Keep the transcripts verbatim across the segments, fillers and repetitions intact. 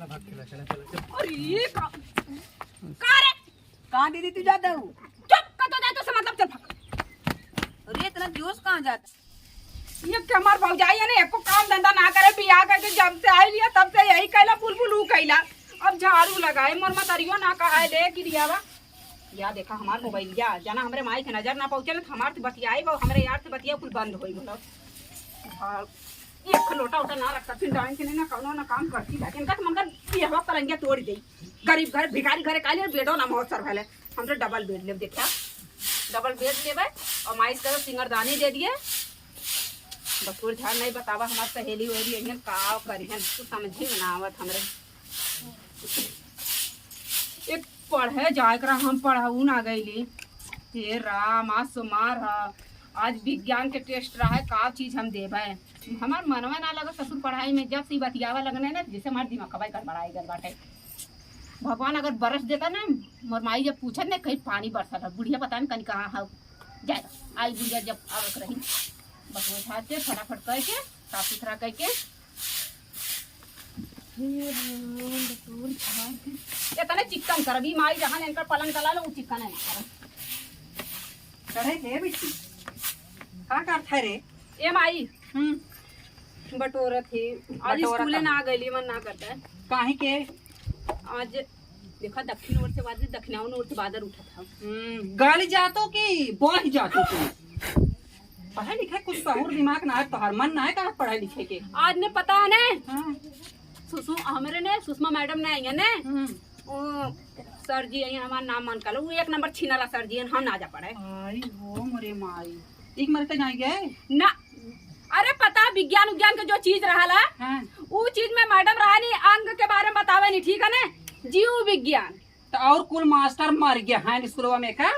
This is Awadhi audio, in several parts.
भाग खेला, चला, चला, चला। अरे, ये का, का रे? कहाँ दीदी तू जाता हूँ? चुप, कतो जाए तो से मतलब, चल भाग। अरे, इतना जोश कहाँ जाता? ये कि हमार भौजाई है ना, एको काम धंधा ना करे, बियाह करके जब से आई लिया, तब से यही कैला, बुलबुल ऊ कैला। अब झाड़ू लगाए, मोर मतरियो ना कहा है, ले गिरियावा। या देखा हमार मोबाइलिया, जना हमरे माई के नजर ना पहुँचे ना, तो हमार से बतियाई, वो हमरे यार से बतिया कुल बंद होई, बोलो। झाड़, एक लोटा उटा ना रखता, फिर डाइन के नहीं ना कौनो ना काम करती, लेकिन इनका तो मन कर बियाह करेंगे, तोड़ दे। गरीब घर, भिखारी घर का लिए बेडो ना महोत्सव है, हमरे डबल बेड लेब, देखा, डबल बेड लेबे और माई से कहे सिंगरदानी दे दिए। बटोर झाड़ नहीं बतावा, हमार सहेली वहेली अइहन का करिहन, कुछ समझी में ना आवत हमरे। एक पढ़े जाए करा, हम पढ़ाऊ ना गईली। हे राम, आज सोमार ह, आज विज्ञान के टेस्ट रहा है, का चीज हम देबे? हमार मनवा ना लगा ससुर पढ़ाई में, जब से ई बतियावा लगने ना, जैसे हमार दिमाग कबाई गड़बड़ाई गल बाटे। भगवान अगर बरस देता ना, मोर माई जब पूछत ना, कहीं पानी बरसत है, बुढ़िया पता नहीं कहीं कहाँ है, जाए आई बुढ़िया जब आवत रही, बस वो झाड़ के फटाफट करके, साफ सुथरा करके। हे राम, बटोर झाड़ के। इतने चिक्कन करबी, माई जहाँ इनकर पलंग डला लो, वो चिक्कन है ना करब। अरे हे बिट्टी, का करत है रे? ए माई, हम्म। बटोरत ही। आज बटोरत स्कूले है। ना गईली, मन ना करता है। काहे के? आज देखा, दक्षिण ओर से बादल, दक्षिणावन ओर से बादल उठा था। हम्म, गाली जातो कि बही जातो तू? पढ़े लिखे कुछ सहूर दिमाग ना है तोहार, मन ना है का पढ़े लिखे के? आज ने पता है ने, हाँ। सुसु-, हमरे ने सुषमा मैडम ने आई है ने, हम्म। वो सर जी आई है, हमार नाम मन कालो, वो एक नंबर छीनला सर जी है, हम ना जा पड़े। आई हो मोरे माई, एक मरते ना गए ना। अरे पता, विज्ञान उज्ञान के जो चीज रहला, हाँ। ऊ चीज में मैडम रहनी, अंग के बारे में बतावे नहीं, ठीक है ने, जीव विज्ञान। तो और कुल मास्टर मर गया है स्कूलवा में का?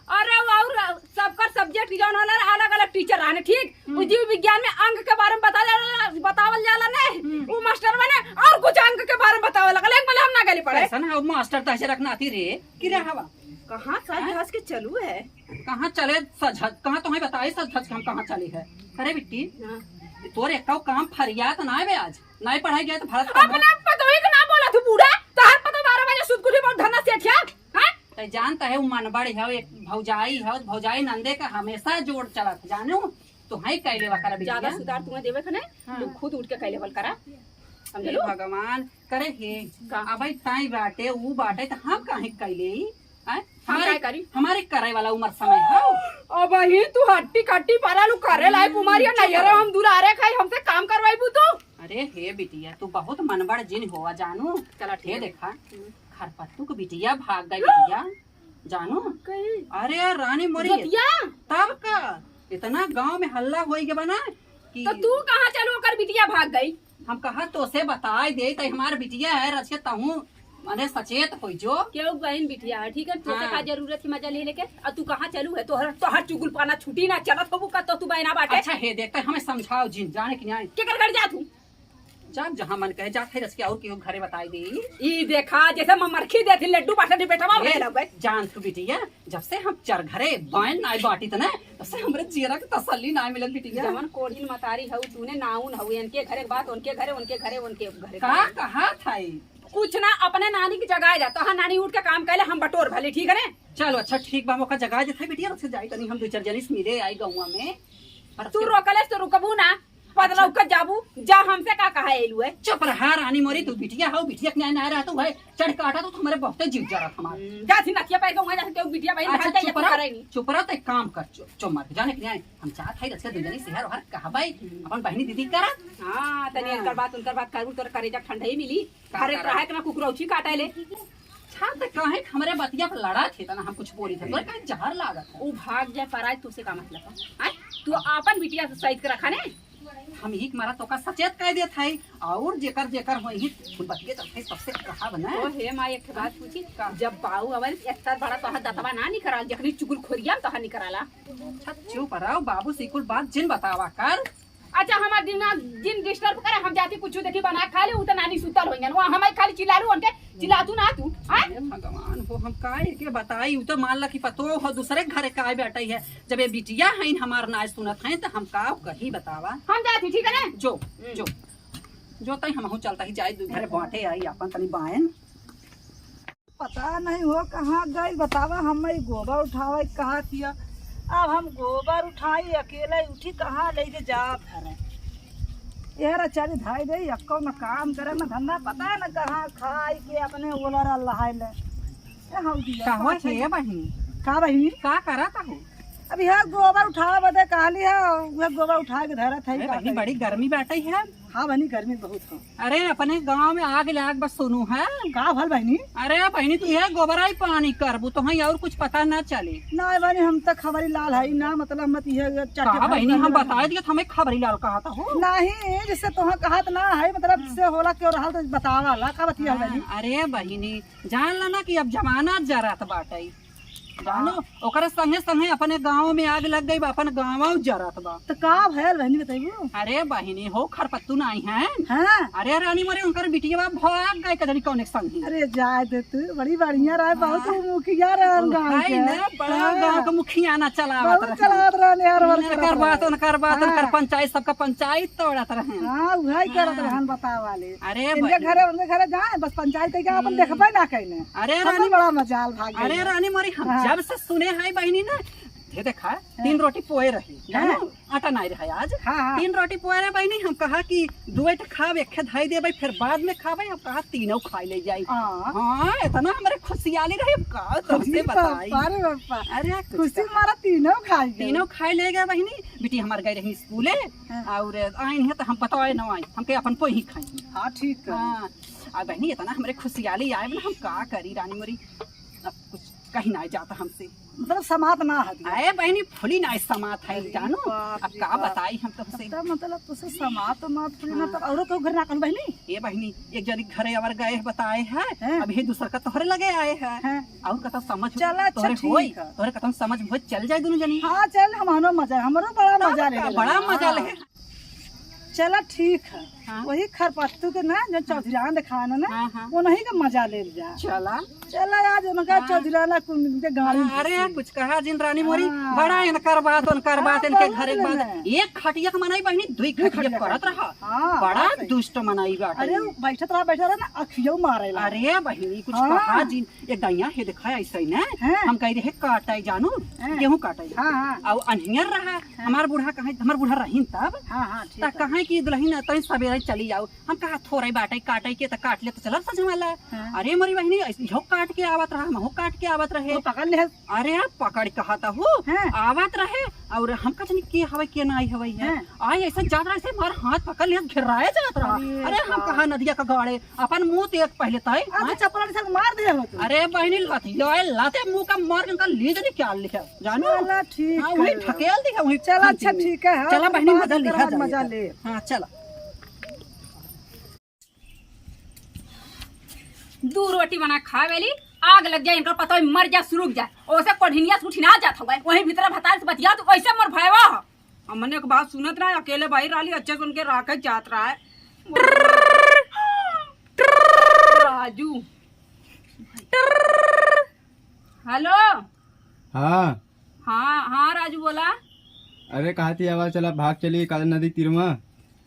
अरे वो और सबकर सब्जेक्ट जौन होला, अलग अलग टीचर रहने, ठीक। हम्म। वो जीव विज्ञान में अंग के बारे में बता जाला, बतावल जाला ने, हम्म। वो मास्टर बने और कुछ अंग के बारे में बतावे लगल, एक बोले हम ना गली पड़े। कैसा ना, वो मास्टर तहसे रखना थी रे, कि रे हवा? कहाँ सज हाँ? धज के चलू है? कहाँ चले सज धज? कहाँ तुम्हें बताई सज धज के हम कहाँ चले है? अरे बिट्टी, हाँ। तोर एक काम फरियात ना आवे आज, नहीं पढ़ाई गया तो भारत का अपना पतोही के ना बोला तू बूढ़ा, तोहर पतो बारह बजे सुत के उठी बहुत धन्ना से अच्छा, हाँ? ते जानता है वो मनबड़ है, एक भौजाई है, भौजाई नंदे का हमेशा जोड़ चलत, जानू? तो है कैले वा करा ज्यादा बिटिया। सुधार तुम्हें देवे थे ना, हाँ। तू खुद उठ के कैले बल करा, समझ हे लो? भगवान, करे हे, का? अबे ताई बाटे, ऊ बाटे, तो हम काहे कैले ही? हैं? हम हमारे, काय करी? हमारे करे वाला उम्र समय है। अब ही तू हट्टी कट्टी पारा लू करे लाई हम्म, कुमारिया चुप नहीं रहो। हम दुलारे खाई, हमसे काम करवाई बू तू। अरे हे बिटिया, तू बहुत मनबड़ जिन होवा जानू। चला ठीक हे है। देखा, हम्म। खरपत्तू के बिटिया भाग गई बिटिया, जानू। कहीं? अरे रानी मोरी, जोतिया? तब का इतना गांव में हल्ला होई के बना कि तो तू कहाँ चलू ओकर बिटिया भाग गई? हम कहा तो से बताई दे, तो हमार बिटिया है, रच के तहूँ माने सचेत हो जो। केहू बहन बिटिया है, ठीक है, तो से हाँ। का जरूरत है मजा ले लेके? और तू कहाँ चलू है? तोहर, तोहर चुगुल पाना छुटी ना, चलत होबू का तो तू बहना बाटे। अच्छा हे, देखते हमें समझाओ जिन, जाने कि नहीं? केकर घर जा तू? जा, जहाँ मन कहे, जा, फिर इसके और केहू घरे बताई दे। ई देखा, जैसे ममरखी देथी, लड्डू बाटे, बेटवा ए, भइल हवे। जान तू बिटिया, जब से हम चार घरे बाइन नाई बाटी त ना, तब से हमरे जियरा के तसल्ली नाई मिलत बिटिया। जवन कोढ़िन मतारी हऊ, तूने नाउन हऊ, इनके घरे के बात, उनके घरे, उनके घरे, उनके घरे का बात। कहा था ई? कुछ ना, अपने नानी की जगह जा, तोहार नानी उठ के काम कैले, हम बटोर भले, ठीक है ने? चलो अच्छा ठीक बा, हम ओकर जगह जथे बिटिया, उससे जाई तनी हम दो चार जनी से मिले आई गौवा में। और तू फिर रोकले से तो रुकबू ना, पतला अच्छा। उकर जाबू, जा हमसे का कहा एलू है? चुप रहा रानी मोरी, तू बिटिया हो, बिटिया के न्याय ना रहा तू है, चढ़ काटा तू, तुम्हारे बहुते जीव जरा हमार। हम्म, जा थी नथिया पाई के वहाँ जाके केहू बिटिया बहन अच्छा, भाग जाए, चुप रहा, करे नहीं। चुप रहा, तो एक काम कर, चु-, चुप मत, जाने के न्याय, हम चाहत है, रचके दुनिया से हर हर कहा भाई, हम्म। अपन बहनी दीदी करा। हाँ, तनी हाँ। इनकर बात, उनकर बात करू, तोर करेजा ठंडई मिली, का घरे करा? रहे के ना कुकुरौची काटे ले। अच्छा, तो कहे कि हमरे बतिया पर लड़ा थे, तना हम कुछ बोली थे, तोरे का जहर लागत है। ऊ भाग जाए पराए, तुसे का मतलब है? हैं? तू आपन बिटिया से सहित के रखा ने? हम यही के मारा तोका सचेत कह देत है, और जेकर जेकर होई ही, कुल बतिये तो है सबसे कहा बना। ओ हे माँ, एक ठे बात पूछी, का? जब बाऊ अवल इतना बड़ा तोहर दतवा ना निकराल, जखनी चुगुल खोरिया में तोहर निकराला। अच्छा, चुप रहो, बाबू से कुल बात जिन बतावा कर। अच्छा, हमार दिन ना, जिन डिस्टर्ब करे, हम जाती कुछ देखी बना खा ले, उ तो नानी सुतल होइहन, वहाँ हम खाली चिल्लालू उनके, चिल्लातू ना तू, हाँ? हे भगवान हो, हम काहे के बताई, उ तो मान ला कि पतो हो दूसरे घरे का आए बैठई है, जब ये बिटिया हईन हमार नाय सुनत हैं, तो हम का कही बतावा? हम जाती, ठीक है ना? जो, हम्म। जो। जो तई हमहू चलता ही जाए, दू घरे बांटे आई अपन तनी बायन। पता नहीं हो कहाँ गई, बतावा, हम ई गोबर उठावे कहा थिया। अब हम गोबर उठाई, अकेले उठी, कहाँ ले के जा धरे। यार, चली धाई दे, यक्को न काम करे, न धंधा, पता न कहाँ खाई के अपने ओलर अल्लाह ले। ए, हौ दिया, का हुआ पाछे। हे बहिनी? का बहिनी? का करत हो? अब यह गोबर उठावे बदे कहली है, वह गोबर उठा के धरत है, अरे का बहिनी, करी? बड़ी गर्मी बाटे है। हाँ बहिनी, गर्मी बहुत हो। अरे, अपने गाँव में आग लाग बस सुनू है। का भल बहिनी? अरे बहिनी, तू यह गोबराई पानी करबू तो हई और कुछ पता ना चले। ना बहिनी, हम तो खबरी लाल है ना, मतलब मत यह चट्टे का भर बहिनी, कर हम ले। बताए दिए तो हमें खबरी लाल कहा था हो। नहीं, जिससे तुहा कहत ना है, मतलब हम्म। से होला क्यों रहल तो बतावा ला, का बतिया हाँ, बहिनी? अरे बहिनी, जान ला ना कि अब जमाना जरत बाटे, जानो, हाँ। ओकरे संगे संगे अपने गाँव में आग लग गई बा, अपन गाँव जरत बा। तो का भयल बहिनी बताइबू? अरे बहिनी हो, खरपत्तू नाई है। हाँ। अरे रानी मोरे, उनकर बिटिया बा भाग गए कजरी कौने के संगे। अरे जाए दे तू, बड़ी बढ़िया रहे, बहुत हाँ। मुखिया रहे हम गाँव भाई के। ना, बड़ा हाँ। गाँव के मुखिया ना चलावत बहुत रहे। चलावत रहे यार, वर्कर उनकर बात, रहे। उनकर बात, हाँ। उनकर पंचायत, सबका पंचायत तोड़त रहे। हाँ, वही करत हाँ। रहन बतावा ले। अरे इनके बहिनी। घरे, उनके घरे जाए, बस पंचायत के अपन हम्म। देखबे ना कइने। अरे हमर रानी, बड़ा मजाल भाग अरे गइल। रानी मोरी, हम हाँ। जब से सुने हैं बहिनी ना, ये देखा, हाँ। तीन रोटी पोए रही, हाँ। जानो, आटा नाई रहा आज। हाँ, हाँ। तीन रोटी पोए रहे बहिनी, हम कहा कि दुए ठे खाब, एक ठे धाई देबे, फिर बाद में खाबे, हम कहा तीनों खाई ले जाई। हाँ। हाँ, इतना हमरे खुशियाली रही, अब का तुमसे अरे बताई। बापा रे बापा। अरे कुछ खुशी कहा। मारा तीनों खाई गए। तीनों खाई ले गए बहिनी, बिटी हमार गई रही स्कूले, हाँ। और आइन है तो हम बताए न आई, हमके अपन पोई ही खाई। हाँ, ठीक है। हाँ, अब बहिनी इतना हमरे खुशियाली आए ना, हम का करी रानी मोरी, अब कुछ कहीं ना जाता हमसे। मतलब समात ना है दिया। अरे बहिनी, फुली ना समात है, अरे जानो। बाप अब रे का बाप। बताई हम तुमसे। तब मतलब तुसे समात ना फुली ना, हाँ। तब औरो केहू घर ना कहूँ बहिनी? ए बहिनी, एक जनी घरे अवर गए बताए हैं, हैं? अब ये दूसर का तोहरे लगे आए हैं। हैं? और कतौ समझ चला, अच्छा, तोहरे ठीक होई, है। तोहरे कतौ समझ हो चल जाए दोनों जनी। हाँ, चल, हम हनो मजा, हमरो बड़ा तब मजा ले का, लेला। बड़ा मजा हाँ। ले। चला, ठीक है। हाँ। वही खरपत्तू के ना, जो चौधरान दिखाना ना, हाँ, हाँ। वो नहीं का मजा ले जा। चला। चला, आज उनका हाँ। चौधराना कुल मिलके गाड़ी हाँ, अरे, घुसी। कुछ कहा जिन रानी मोरी, हाँ। बड़ा इनकर बात, उनकर हाँ, बात, इनके बहुत घरे के बात। लेना। एक खटिया के मनई बहिनी, दुई दुई खटिया खटिया करत के। रहा। हाँ, बड़ा हाँ, सही। दुष्ट मनई बाटे। अरे, वो बैठत रहा, बैठत रहा ना, अखियो मारे ला। अरे बहिनी, कुछ हाँ। कहा जिन, एक दैया हे देखा ऐसे ही ना, हाँ। हम कह रहे काटे जानू, हाँ। गेहूं काटे। हाँ, हाँ। और अनहियर रहा, हाँ। हमार बूढ़ा कहे, हमार बूढ़ा रहीन तब, हाँ, हाँ, ठीक त है। कहे कि दुल्हन तनी सवेरे चली जाओ। हम कहा थोड़े बाटे काटे के त काट ले त चलब सजवाला। हाँ। अरे मोरी बहिनी, ऐसे इहो काट के आवत रहा, हमहू काट के आवत रहे। वो पकड़ ले। अरे आप पकड़ कहा त हो, हाँ। आवत रहे और हम कहा जानी के हवे के नाई हवे है। हाँ। आई ऐसे जात रहा, ऐसे मार हाथ पकड़ लिया, घेराए जात रहा। अरे अरे हम बाप। कहा नदिया का गाड़े, अपन मुंह ते एक पहले तय। आ, तो हाँ। चप्पल से मार दिया हो तू। अरे बहिनी, लाती, लाते मुंह का मार के उनका लीज निकाल लिया, जानो? चला, ठीक हाँ, वही है। ढकेल दिया, वही चला, अच्छा, खांची में। ठीक है, हाँ, चला तू बहिनी, बात मजा कर, लिहा, मजा जाइए। ले। हाँ, चला। दू रोटी बना खा वेली, आग लग जाए, इनका पता है, मर जा, सुरुक जाए। ओसे कोढ़िनिया से उठिना जात हवे, वहीं भीतर भतार से बतिया, तू ऐसे मर भयवा। हमने एक बात सुनत रहा, अकेले भाई राली अच्छे सुन के राखे जात रहा है। राजू। हेलो। हाँ। हाँ, हाँ, राजू बोला। अरे, कहा थी आवाज चला, भाग चली काली नदी तीर में।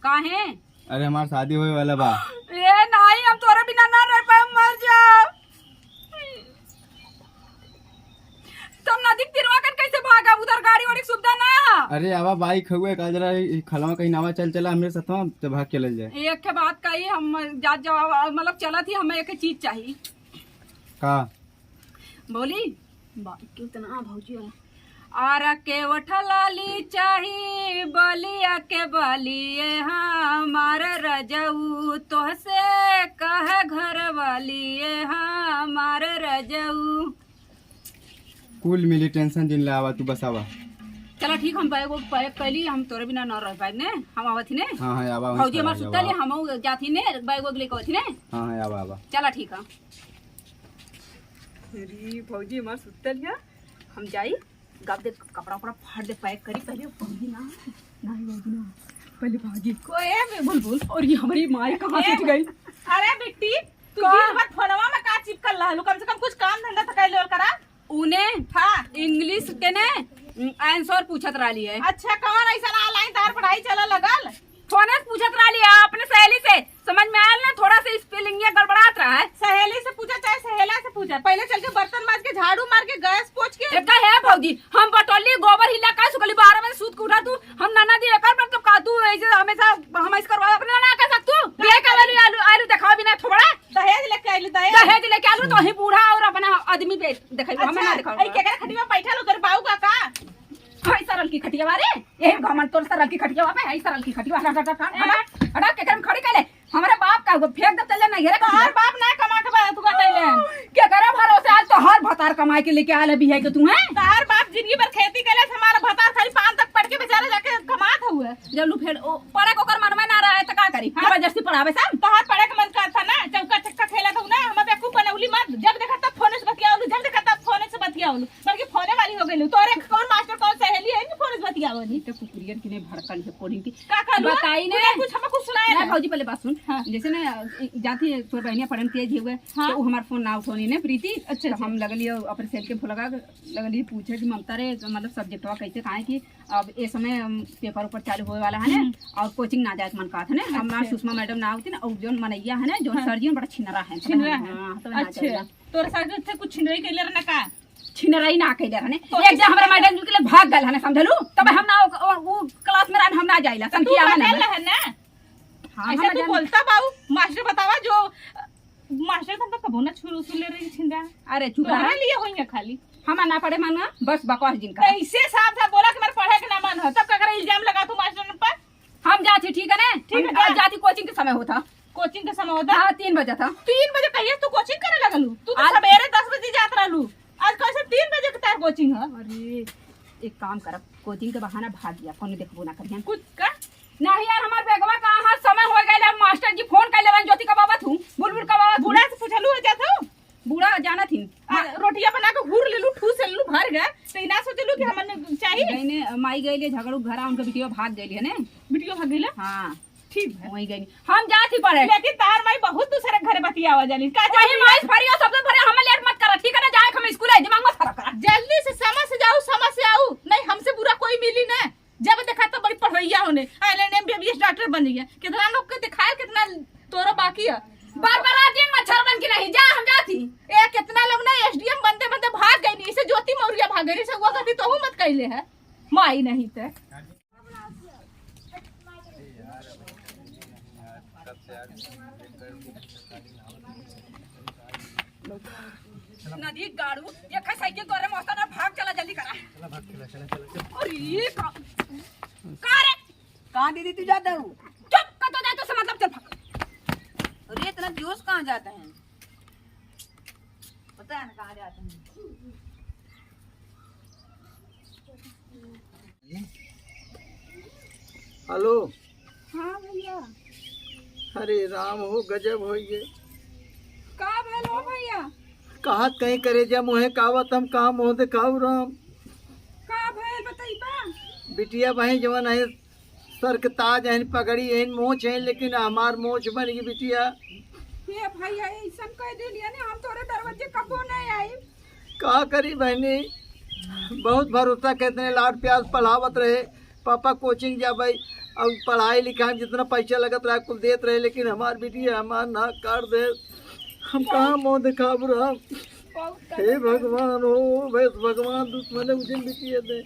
काहे? अरे, हमार शादी होए वाला बा। ए, नहीं, हम तोरे बिना ना रह पाए, मर जाओ। तुम नदी के तिरवा कन कैसे भागब? उधर गाड़ी वाड़ी के सुविधा ना है। अरे आवा, बाइक हउए का जरा, ई खलवा कहीं नावा चल चला हमरे साथवा, तो भाग के ले जाए। एक के बात कही, हम जात जावा, मतलब चलत ही, हमें एक चीज चाहिए। का? बोली, बा-, कितना भौजी वाला। आरा के ओठलाली चाही, बलिया के बाली, ए हमार रजऊ, तोहसे कह घर वाली, ए हमार रजऊ। कुल मिली, टेंशन जिन ले आवा, तू बस आवा। चला ठीक, हम बैग वैग पैक कर ली, हम तोरे बिना ना रह पाए ने, हम आवत ही ने। हाँ, हाँ, आवा, भौजी हमार सुतल है, हम जात ही ने, बैग वैग लेके आवत ही ने। हाँ, हाँ, आवा, आवा। चला ठीक है। अरे भौजी हमार सुतल है, हम जाई, गप दे कपड़ा उपड़ा फाड़ दे, पैक करी पहले। भौजी ना, ना भौजी ना, पहले भागी। कोई है बे? बुलबुल, और ये हमारी माई कहाँ से ए, गई? अरे बिट्टी, तू का? दिन भर फोनवा में का चिपकल रहलू? कम से कम कुछ काम धंधा तो कर लेवल करा। उने हाँ। इंग्लिश के ने आंसर पूछत रहली है। अच्छा, कौन ऐसा ऑनलाइन तार पढ़ाई चला लगल? फोने से पूछत रहली है अपने सहेली से। समझ में आयल ना, थोड़ा सा स्पेलिंग ये गड़बड़ात रहा है। सहेली से पूछा चाहे सहेला से पूछा, पहले चल के बर्तन माज के, झाड़ू मार के, गैस पोछ के। एका है भौजी, हम बटोली गोबर हिला का सुखली बारह बजे सूत के उठा तू, हम ननद ही एकर मतलब का तू ऐसे हमेशा हम ऐसे करवा अपने ना कर सक तू। बिया के आलू, आलू, आलू देखावा बिना थोबड़ा। दहेज लेके आइली, दहेज। दहेज लेके आलू तो ही बूढ़ा और अपना आदमी पे देखाई, हमें ना अच्छा, देखावा। आई केकरे खटिया बैठल उधर बाऊ का का? हाय सरल की खटिया रे, यही घमंड तोर सरल की खटिया पे, हाय सरल की खटिया, हटा, हटा, हटा, हटा, हटा, केकरे में खड़ी कैले? हमरे बाप का फेंक दे चले ना, ये रे तोहार बाप ना कमा के बा, तू का कैले? केकरे भरोसे आज तोहार भतार कमाए के लेके आले बिहाई के तू हैं? तोहार बाप जिंदगी भर खेती कैले, हमारा भतार खाली पान तक पढ़ के बेचारा जाके कमात हुए। जब लू फेर ओ, पढ़े को ओकर मन में ना रहे तो का करी? हाँ? जबरदस्ती पढ़ावे सब। तोहार पढ़े के मन करता ना, चौका चक्का खेलत हूँ ना, हमें बेवकूफ बनौली मत। जब देखा तब फोन से बतियावलू, जब देखा तब फोन से बतियावलू, बल्कि फोने वाली हो गइलू। तोरे कौन मास्टर, कौन सहेली है कि फोन से बतियावली? तो कुकुरियन की नहीं भड़कल है, कोडिन की। का कहलू? बताई तू ने। कुछ हमें कुछ सुनाए ना, ना। भौजी पहले बात सुन। हाँ। जैसे ना, जाती है तोर बहनिया पढ़न तेज हुए, हाँ। तो वो हमार फोन ना उठौनी ने प्रीति। अच्छा, तो अच्छा। हम लगलिए अपने सेल के फोन लगा, लगलिए पूछे कि ममता रे, मतलब सब्जेक्टवा कैसे, काहे कि अब ए समय, अम, पेपर ऊपर चालू होए वाला है ना, हम्म। और कोचिंग ना जाए के मन कहत है ना, हम ना अच्छा। सुषमा मैडम ना होती ना, और जौन मनैया है ना, जौन हाँ। सर जी बड़ा छिनरा है, छिनरा है। हाँ, तो ना अच्छा। जाएगा। तोर साथ से कुछ छिनराई कैले रहना का? छिनराई ना कैले रहने। तो एक दिन हमरा मैडम जी के लिए भाग गल है ना, समझलू? तब हम ना उ, उ, उ क्लास में रहन, हम ना जाइला, तू संखिया में ना। भागल है ना? हाँ, ऐसा हम तू जान- बोलता बाऊ, मास्टर बतावा जो, अ, मास्टर तो हम तो कबो ना छुरू सुले रही छिंदा। अरे चुप तोहरे रहा। लिए होई है खाली। हम ना पढ़े मन, बस बकवास जिन कर। ऐसे साफ साफ बोला कि मेरे पढ़े के ना मन हो, तब का करे इल्जाम लगा तू मास्टर पर? हम जात ही, ठीक है ना? ठीक है हम का? जात ही, कोचिंग के समय होता। कोचिंग के समय होता? हाँ, तीन बजे था। तीन बजे कहिए तू कोचिंग करे लगलू? तू तो आज सवेरे दस बजे जात रहलू, आज कैसे तीन बजे के तार कोचिंग है? अरे, एक काम करब, कोचिंग के बहाना भाग गया, फोन देखबो ना करिहन। कुछ का? नहीं यार, हमार बेगवा कहाँ है? समय हो गया, मास्टर जी फोन कर ले रहन, ज्योति कब आवत हूँ, बुलबुल कब आवत हूँ? बूढ़ा से पूछलू हो जात हो? बूढ़ा जानत ही। आ, रोटिया बना के घूर लेलू, ठूस लेलू, भर गए, तो ई ना सोचलू कि हमन चाहिए? गईने, माई गईले झगड़ू घरा, उनका बिटिया भाग गईले है ने। बिटिया भाग गईले? हाँ। ठीक है। वही गई। हम जात ही पढ़े। लेकिन तार माई बहुत दूसरे घर बतियावा जाली। का वही जानी? माई फरिया सबसे भरे, हमें लेट मत करा, ठीक है ना? जाए हम स्कूल है, दिमाग मत खराब करा। जल्दी से समझ से जाऊ, समझ से आऊ। नहीं, हमसे बुरा कोई मिली ना। जब देखा तो बड़ी पढ़वैया होने, L N M, B B S doctor बन जाइए। कितना लोग के दिखाए, कितना तोरो बाकी है। बार बार आ दिन मच्छर बन के नहीं, जा हम जाती। ए, कितना लोग ना एस डी एम बनते बनते भाग गए, नहीं से ज्योति मौर्य भाग गई, से हुआ कभी तो मत कैले है। माई नहीं ते। नदी गाड़ू, ये खाई साइकिल तोरे मौसा ना, भाग चला जल्दी करा। चला भाग, चला, चला, चला, चला। अरे ये का, का रे? कहाँ दीदी तू जाता हूँ? चुप, कतो जाए तो से मतलब, चल भाग। अरे इतना जोश कहाँ जाता है? पता है ना कहाँ जाता है। हेलो। हाँ भैया। अरे राम हो, गजब हो ये। का भइल हो भैया? कहत कहीं करे जा मुँहे कावत हम कहाँ मुँह दिखाऊ राम। का भइल बताइबा? बिटिया बहिन जवन है, सर के ताज है, पगड़ी है, मोछ है, लेकिन हमार मोछ बन गई बिटिया। हे भैया, ऐसन कह देलिया ने, हम तोरे दरवाजे कबो नहीं आई। का करी बहनी, बहुत भरोसा के इतने लाड प्यार पढ़ावत रहे, पापा कोचिंग जाबे, अब पढ़ाई लिखाई में जितना पैसा लगत रहा कुल देत रहे, लेकिन हमार बिटिया हमार ना कर दे, हम कहाँ मुँह दिखाब राम। हे भगवान हो, बस भगवान दुश्मन उजिन बिटिया दे।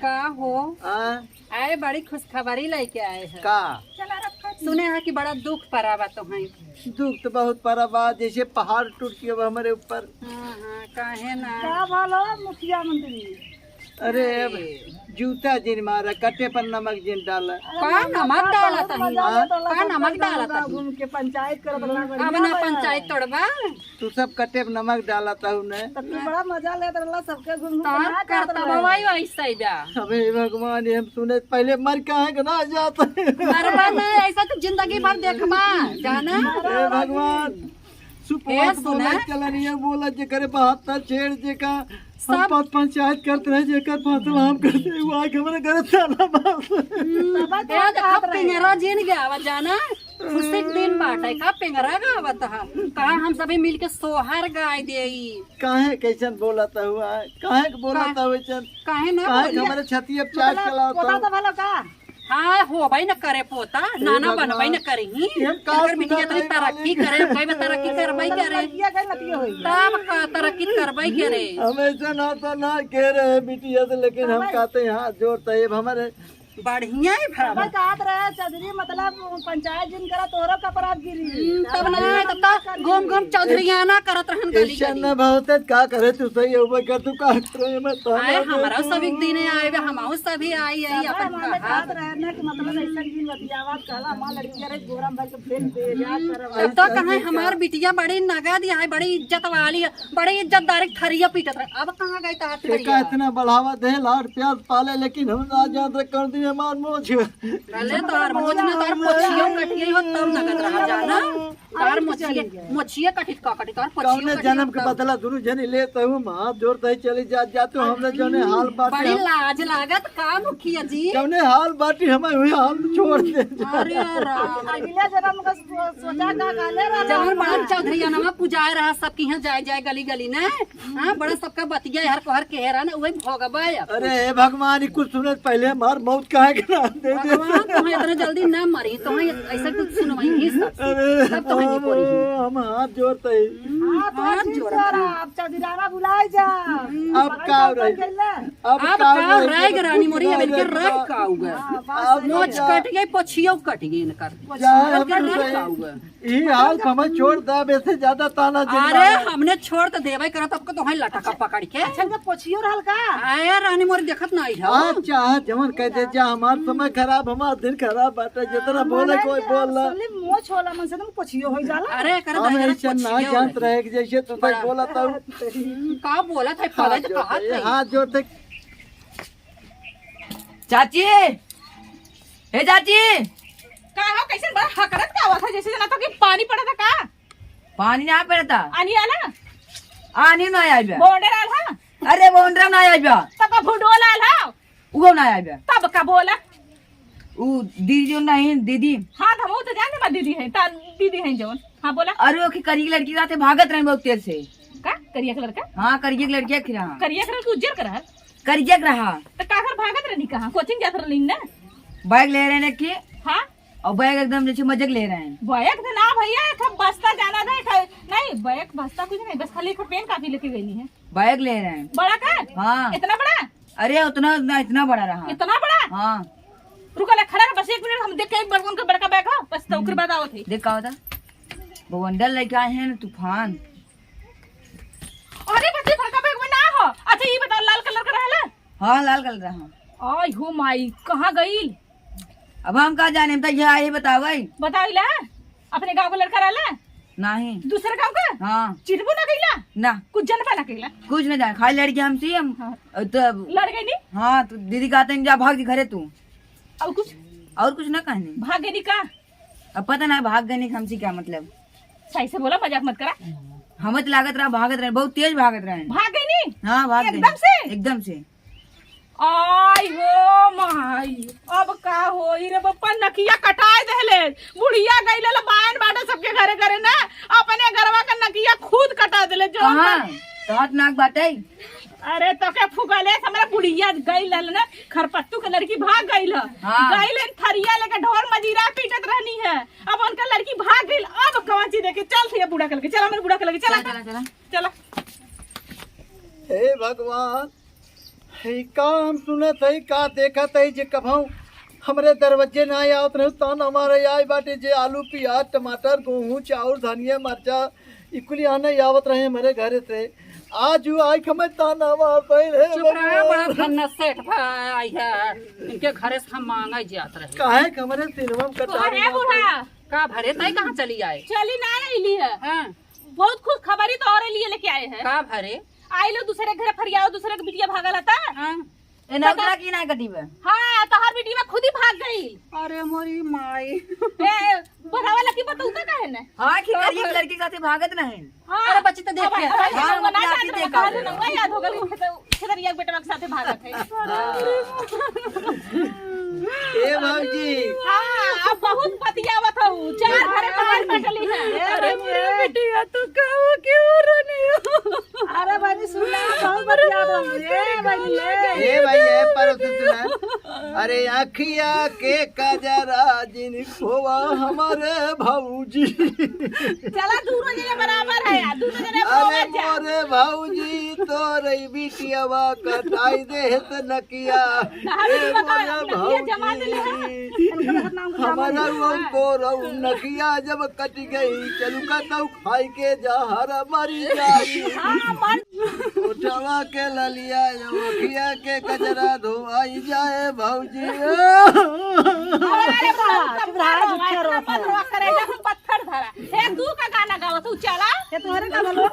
का हो? आ? आए बड़ी खुशखबरी लेके आए हैं। का? सुने हैं कि बड़ा दुख परा बा तोहई। दुख तो बहुत परा बा, जैसे पहाड़ टूट के बा हमरे ऊपर। हाँ, हाँ, काहे ना? का भलो मुखिया मंत्री? अरे, अब जूता जिन मारा, कटे पर नमक जिन डाला। का नमक डाला तही? का नमक डाला तही? घूम के पंचायत करत रहला, अब ना पंचायत तोड़बा। तू सब कटे पर नमक डाला तहु ने। तब तू बड़ा मजा लेत रहला, सबके घूम घूम तार करत रहला। अबे भगवान, ये हम सुने पहले मर काहे के ना जात। मरबा नहीं, ऐसा तो जिंदगी भर देखबा, जाना। हे भगवान, सुपवा के बोला, चलनिया बोला, जेकरे बहत्तर छेड़, जेका हम सब पंचायत करत रहे, जेकर फासला हम करते, वो आके हमरे घर ताला मार। हम्म, ए, देखा, पिंगरा जिन गया, जाना। खुशी के दिन बाटे, का पिंगरा गावत ह? कहा हम सभी मिलके सोहर गाय देई। काहे कैसन बोलत हुआ? काहे के बोलत हुआ ऐसन? काहे ना बोली? हमरे छतिया पे चाट चलावत हो? तो भला का? हाँ, होबे न करे पोता, हे नाना भगवान। बनबे न करही। ये हम का एकर बिटिया सुनत इतनी हई तरक्की मालिक? करे, कई बा तरक्की करबे करे। लड़किया के नतिया होई। तब का तरक्की करबे करे। हम ऐसे ना तो ना कह रहे बिटिया से, लेकिन हम तबे। कहते हैं हाथ जोड़ते हैं, अब हमारे बढ़िया है भाई। तबे कहत रहे चौधरी, मतलब पंचायत जिन करा तोहरो कपड़ा गिरी। हम्म, तब ना, तब तो घूम घूम चौधरियाना करत रहन गली ऐसा गली। ना बहुत है, का करे तू सही है, वो कर तू का करे, मैं तो आए ना हमारा देखूं। सभी दिन आए बे, हमहू सभी आई, आई बाबा, अपन हमारे कहा। कहत रहे ना कि मतलब ऐसा दिन बतियावत कहला, हमार लड़किया रे गोरम भर के फेंक दे, याद करब। तब तो कहे हमार बिटिया बड़ी नगद है, बड़ी इज्जत वाली है, बड़ी इज्जतदार थरिया पीटत रहे। अब कहाँ गई तहार एका थरिया? इतना बढ़ावा दे, लाड़ प्यार पाले, लेकिन हम ना जान रहे कर दी हमार मोछ। भले तोहर मोछ ना, तोहर पोछियो कटिए हो, तब नगद रहा जाना। तार मोछिए, मोछिए कटित का कटित, तार पोछिए कौने कटित जन्म के तब। बदला दुनू जने लेत हूँ, हम हाथ जोड़त ही चली जात, जात हूँ, हमने जौने हाल बाटे बड़ी हम लाज लागत का मुखिया जी? जौने हाल बाटे हमें वही हाल में छोड़ दे। अरे राम। अगले जन्म का सो-, सोचा का काले रहा। जवन बड़ा चौधरिया नामा पुजाए रहा, सबके यहाँ जाए, जाए गली, गली ने। हाँ, बड़ा सबका बतिया हर कोहर के हेरा ने, वही भोगबा अब। अरे हे भगवान, ई कुछ सुने से पहले हमार मौत काहे के ना दे दे। भगवान, तुम्हें इतना जल्दी ना मरी, तुम्हें ऐसा कुछ सुनवाई ही सब। अरे तब तुम्हें नहीं बोली। हम हाथ जोड़ते ही। हाँ, तो हाथ ठीक जोड़ा। करा, अब चौधराना बुलाए जा। अब का रही? अब अब का का रही? रह गए रानी मोरी, अब इनके रह का हुआ? हाँ, बस अब मोच कट गई, पछियो कट गई इनकर। चाहे इनकर हम रह का हुआ? ई हाल पे हमें छोड़ दे, अब ऐसे ज्यादा ताना जिन अरे, मारे। हमने छोड़ तो देवे करत, अब को तो है लटका पकड़ के। अच्छा, इनका पोछियो रहल का? आया रानी मोर देखत ना आई हो। अच्छा, जवन कह दे जा, हमार समय खराब, हमार दिन खराब बाटे, जितना बोले कोई बोल ला। असली मोछ होला मन से तुम पोछियो हो जाला। अरे, कर हम दे, ऐसे ना पोछियो जानत है। रहे कि जैसे तू तक बड़ा। बोला था। हम्म, का बोला था, पता तो कहा था। हाथ जोड़ तक। चाची, हे चाची। का हो, कैसे बड़ा हकरत का हुआ था, जैसे जना तो कि पानी पड़ा था का? पानी ना पड़ता। आनी आला? आनी ना आया बे। बोंडर आल हा? अरे बोंडर ना आया बे। तब का भुडोल आल हा? उगो ना आया बे। तब का बोला? उ दीदी जो नहीं, दीदी। हाँ, हम वो तो जाने बा दीदी है, ता दीदी है जवन। हाँ, बोला। अरे वो की करिया लड़की रहते भागत रहे बहुत तेज से। का? करिया के लड़का? हाँ, करिया के लड़किया के रहा। करिया के लड़का उज्जर के रहा? करिया के रहा। तो का कर भागत रहनी कहाँ? कोचिंग जात रहनी ना? बैग ले रहे हैं कि? हाँ। और बैग एकदम जैसे मजे के ले रहे हैं। बैग तो ना भैया, एक हम बस्ता जाना था, एक, नहीं, बैग बस्ता कुछ नहीं, बस खाली एक पेन कापी लेके गई है। बैग ले रहे हैं। बड़ा का? हाँ। इतना बड़ा? अरे उतना ना, इतना बड़ा रहा। इतना बड़ा? हाँ। रुका ले, खड़ा रह, बस एक मिनट, हम देख के बड़कन का बड़का बैग हो, बस तो ओकर बाद आवत है। देख का होता? बवंडर लेके आए हैं ना तूफान। अरे बच्चे, बड़का बैग में ना हो। अच्छा ये बताओ, लाल कलर का रहला? हाँ, लाल कलर रहा। आई हो माई, कहाँ गई? अब हम का जाने, हम तो यह आए बतावे। बताइला, अपने गाँव का लड़का रहला? नहीं। दूसरे गाँव का? हाँ। चिन्हबो ना कइला? ना। कुछ जनबा ना कइला? कुछ ना जाने, खाली लड़ गई हमसे, हम हाँ। तो लड़ गई नी? हाँ, तो दीदी कहते हैं, "जा भाग जी घरे तू।" और कुछ? और कुछ ना कहनी। भाग गई नी का? अब पता ना भाग गई नी, हमसे क्या मतलब? सही से बोला, मजाक मत करा। हमें तो लागत रहा भागत रहे, बहुत तेज भागत रहे। भाग गई नी? हाँ, भाग गई। एकदम से? एकदम से। आई हो माई, अब का होई रे बप्पा, नकिया कटाए देले। बुढ़िया गइले बायन बाटे सबके घरे घरे ना, अपने गरवा का नकिया खुद कटा देले। जो कहाँ? हम तो हाथ नाक बाटे। अरे तो के फुगले, हमरा बुढ़िया गइल ना, खरपत्तू के लड़की भाग गइल ह। हाँ। गइल हन थरिया लेके ढोर मजीरा पीटत रहनी है। अब उनका लड़की भाग गइल, अब कौन चीज देखे? चल थैया बूढ़ा के लगे, चल हमरे बूढ़ा के लगे, चला। चला, चला, चला। चला। हे भगवान, हे का हम सुनत हई, का देखत हई जे कभऊ हमरे दरवाजे ना आवत रहे, ताना मारे आई बाटे जे आलू, पियाज, टमाटर, गोहूँ, चाउर, धनिया, मरचा, ई कुली आने आवत रहे हमरे घरे से। आज उ आई के हमें ताना मार पाई रे चुप रहे, भगवान। बड़ा धन्ना सेठ भाई है, इनके घरे से हम मांगे जात रहे। काहे के हमरे सिनवा में कटारी अरे मार बूढ़ा। पाई? का भरे, तई कहाँ चली आए? चली ना आइली है। हाँ। बहुत खुश खबरी तो और लिए लेके आए हैं। का भरे? आई लो दूसरे के घरे फरियाओ, दूसरे के बिटिया भागल हता। हाँ। ए, नौकरा की ना कटी बा? हाँ, तोहार बिटिया खुद ही भाग गई। अरे मोरी माई। ए, बतावा लकी बताऊ तो काहे ने? हाँ, कि करिए एक लड़की के साथे भागत रहे। हाँ। अरे बच्ची तो देख अब, के। अब, अब, हाँ, अब, हम अपने आप ही देखा। अब, अब, याद हो गल कि खेत-, खेतरिया के बेटवा के साथे भागत है। ए भौजी। हाँ, अब बहुत बतियावत हूँ। चार घरे बाहर कटली है। अरे मेरे बिटिया, तू कहो क्यों रनी हो? अरे बहनी, सुन ना, बहुत बतियावत हूँ। ए बहनी, ए। ए भाई, ए परोसी सुना। अरे अखिया के कजरा जिन खोवा हमरे भौजी। चला, दूनो जने बराबर है यार, दूनो जने अरे बराबर जा। मोरे भौजी, तोरे बिटियावा कटाई देहत नकिया। कहाँ ए बिटिया का मोरे नकिया जमा देले है? भौजी, हमारा उनको रहू नकिया जब कट गई, चलू का तऊ खाई के जहर मरी जाई। हाँ, मर ओठवा के ललिया, अखिया के कजरा धोआई जाए भौजी। अरे, अरे, बाप, चुप रहा, चुप रहा, इतना मत रोआ, करेजा में पत्थर धरा। हे, तू का गाना गावत हूँ, चला। ये तुम्हारे गाना लो।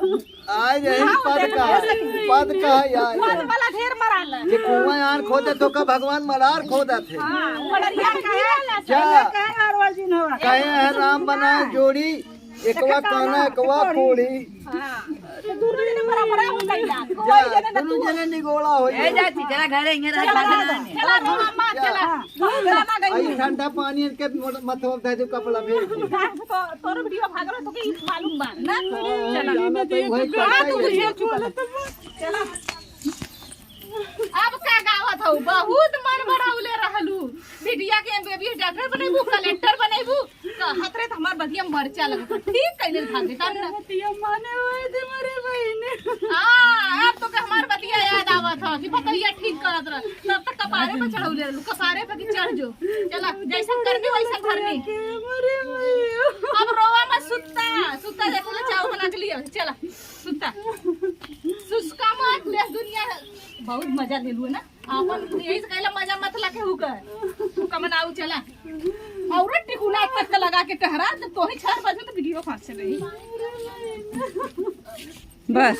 आज यही हाँ, पद देखो, का, देखो। पद का है यार। पद वाला ढेर मराल है। ये कुआं आन खोदे तो का भगवान मलार खोदत है। हाँ, मलरिया का है। क्या? कहे है राम बनाए जोड़ी, एकवा काना, एकवा कोड़ी। हाँ। तो दोनों जने बराबर हो गइला। जा, दोनों जने निगोड़ा हो ए, जा। जा, चला घरे, इहाँ रह, चला, खाना चला, नहीं। चला, चला, अम्मा, जा। चला। बहुत ज्यादा गई आई है। ठंडा पानी इनके मोट-, मथवा पे दे दो, कपड़ा भेज दो। तो, तोर वीडियो भाग रहा, तो के ई मालूम बा, ना? हाँ, चला। जाना तो वही हाँ, करता तू ही है। बुझे चुका। चला। अब का गावत हऊ? बहुत मन बढ़ौले रहलू। बिटिया के एमबीबीएस डॉक्टर बनैबू, कलेक्टर बनैबू। कहत रहे त हमार बतिया मरचा लगत। ठीक कइले भाग गई, तब ना। बतिया माने होए दे मरे बहिने। हाँ, अब तो के हमार बतिया याद आवत ह कि बतिया ठीक करत रह। तब तक कपारे पर चढ़ौले रहलू, कपारे पर कि चढ़ जो। चला, जैसन करनी वैसन भरनी। मरे भैया। अब रोवा मत, सुत्ता, सुत्ता जैसे ले चाव बना के लिया। चला, सुत्ता। सुस्का मत, देख दुनिया बहुत मजा ले लू ना। आपन यही से कहला मजा मत ला केहू का। तू कमनाऊ चला। औरत टिकुला तक लगा के टहरा, जब तोही चार बजे तो वीडियो फांस से रही। बस।